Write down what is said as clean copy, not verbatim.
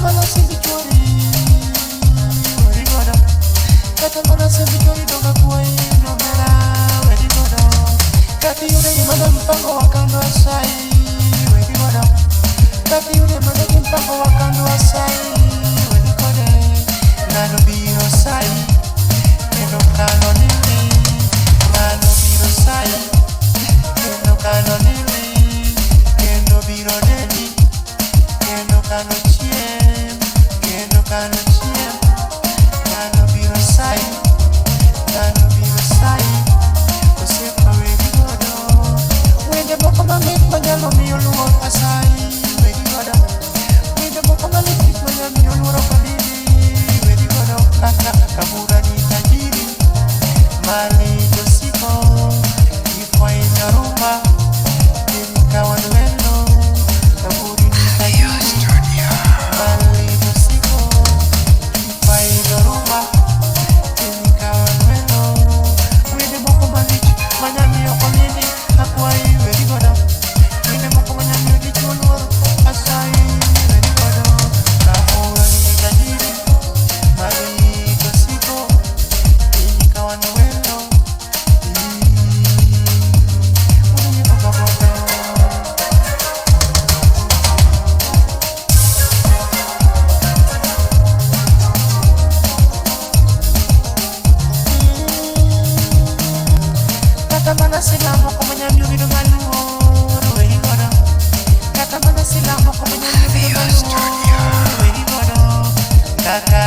mana simbi chuori weri godo. Kata mana simbi chuori donga kuoyi nomera weri godo. Kata iyude gimane mpango wa kando asayi weri godo. Kata iyude mane gi mpango wa kando asayi weri kode. Ng'ano biro sayi kendo kano nindi. Ng'ano biro sayi kendo kano nindi. Kendo biro dedi kendo kano chiem kendo kano chiem. Ng'ano biro sayi, ng'ano biro sayi, osiepa weri godo. Wende moko mamit manyalo miyo luor asayi weri godo. Wende moko malit manyalo miyo luor ok odini weri godo. Kaka kabura ni tajiri mali josiko ifwenyo rumba piny ka wan wendo kaburi ni Avio tajiri Studio. mali josiko ifwenyo rumba piny ka wan wendo. Wende moko malich manyamiyo onindi akwayi weri godo. Wende moko manyamiyo dichuo luor asayi weri godo. Kabura ni tajiri mali josiko piny ka wan wendo. Kata mana sila moko manyamiyo bedo maluor weri godo. Kata mana sila moko manyamiyo bedo Avio Studio. maluor weri godo. Kaka